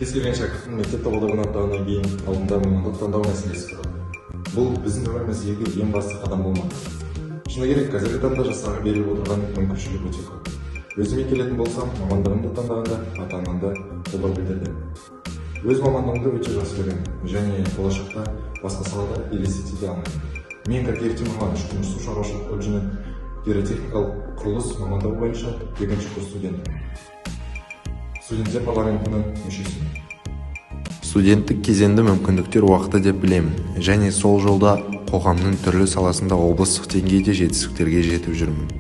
Кез келген шәкірттің мектеп табалдырығын аттағаннан кейін алдында мамандық таңдау мәселесі тұрады. Бұл біздің өміріміздегі ең басты қадам болмақ. Шыны керек, қазіргі таңда жастарға беріліп отырған мүмкіншілік өте көп. Өзіме келетін болсам, мамандығымды таңдағанда ата-анам да қолдау білдірді. Өз мамандығымды өте жақсы көремін және болашақта басқа салада елестете де алмаймын. Мен Кокиев Темірлан, үшінші су шаруашылық колледжінің гидротехникалық құрылыс мамандығы бойынша екінші курс студентімін. Студенттер парламентінің мүшесімін. Студенттік кезеңді мүмкіндіктер уақыты деп білемін және сол жолда қоғамның түрлі саласында облыстық деңгейде жетістіктерге жетіп жүрмін.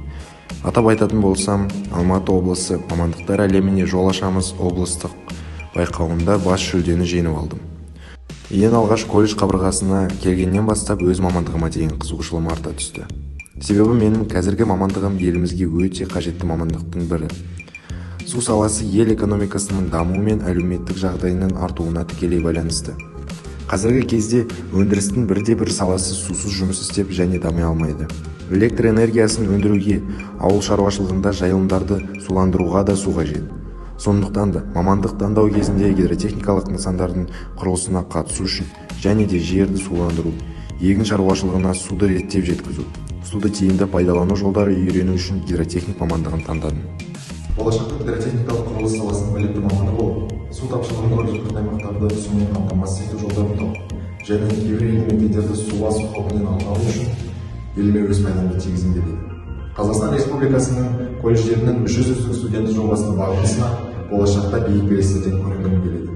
Атап айтатын болсам, Алматы облысы мамандықтар әлеміне жол ашамыз облыстық байқауында бас жүлдені жеңіп алдым. Ең алғаш колледж қабырғасына келгеннен бастап өз мамандығыма деген қызығушылығым арта түсті. Себебі менің қазіргі мамандығым елімізге өте қажетті мамандықтың бірі. Су саласы ел экономикасының дамуы мен әлеуметтік жағдайының артуына тікелей байланысты. Қазіргі кезде өндірістің бірде-бір саласы сусыз жұмыс істеп және дами алмайды. Электр энергиясын өндіруге, ауыл шаруашылығында жайылымдарды суландыруға да су қажет. Сондықтан да мамандық таңдау кезінде гидротехникалық нысандардың құрылысына қатысу үшін және де жерді суландыру, егін шаруашылығына суды реттеп жеткізу, суды тиімді пайдалану жолдары үйрену үшін гидротехник мамандығын таңдадым. Болашақта гидротехникалық құрылыс саласының білікті маманы болып, су тапшылығын көріп жатқан аймақтарды сумен қамтамасыз ету жолдарын тауып және кейбір елді мекендерді су басу қаупінен алдын алу үшін еліме өз пайдамды тигізгім келеді. Қазақстан Республикасының колледждерінің 100 үздік студенті жобасына бағын сынап, болашақта биік белестерден көрінгім келеді.